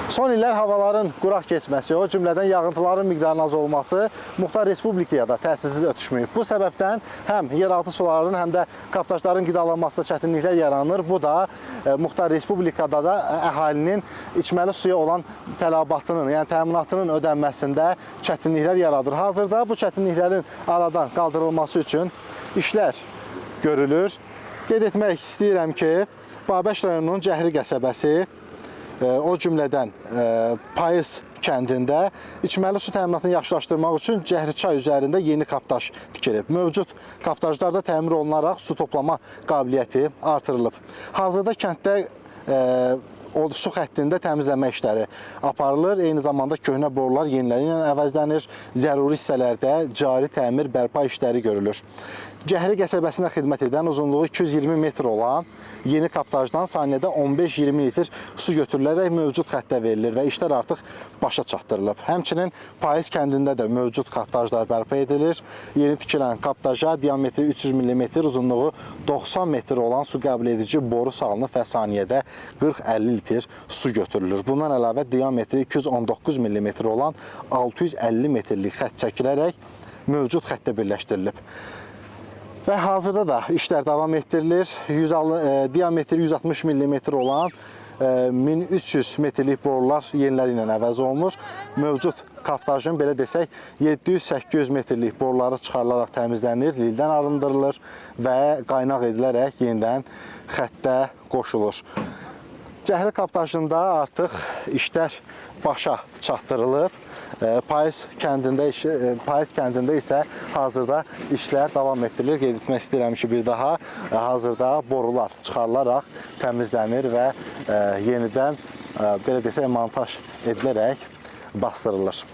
Son illər havaların quraq keçməsi, o cümlədən yağıntıların miqdarının az olması Muxtar Respublikaya da təsirsiz ötüşməyib. Bu səbəbdən həm yeraltı sularının, həm də kaptajların qidalanmasında çətinliklər yaranır. Bu da Muxtar Respublikada da əhalinin içməli suya olan tələbatının, yəni təminatının ödənməsində çətinliklər yaradır. Hazırda bu çətinliklərin aradan qaldırılması üçün işlər görülür. Qeyd etmək istəyirəm ki, Babək rayonunun Cəhri qəsəbəsi, o cümlədən Payız kəndində içməli su təminatını yaxşılaşdırmaq üçün Cəhriçay üzərində yeni kaptaj tikilib. Mövcud kaptajlar da təmir olunaraq su toplama qabiliyyəti artırılıb. Hazırda kənddə o su xəttində təmizləmə işləri aparılır. Eyni zamanda köhnə borular yeniləri ilə əvəzlənir. Zəruri hissələrdə cari təmir, bərpa işləri görülür. Cəhri qəsəbəsinə xidmət edən uzunluğu 220 metr olan yeni kaptajdan saniyədə 15-20 litr su götürülərək mövcud xəttə verilir və işlər artıq başa çatdırılıb. Həmçinin Payız kəndində də mövcud kaptajlar bərpa edilir. Yeni tikilən kaptaja diametri 300 mm, uzunluğu 90 metr olan su qəbul edici boru salınıb və saniyədə 40-50 litr su götürülür. Bundan əlavə diametri 219 mm olan 650 metrlik xətt çəkilərək mövcud xəttə birləşdirilib. Və hazırda da işlər davam etdirilir. Diametri 160 mm olan 1300 metrlik borular yeniləri ilə əvəz olunur. Mövcud kaptajın belə desək 700-800 metrlik boruları çıxarılaraq təmizlənir, lildən arındırılır və qaynaq edilərək yenidən xəttə qoşulur. Cəhri kaptajında artıq işlər başa çatdırılıb. Payız kəndində isə hazırda işlər davam etdirilir. Qeyd etmək istəyirəm ki, bir daha hazırda borular çıxarılaraq təmizlənir və yenidən belə desək montaj edilərək bastırılır.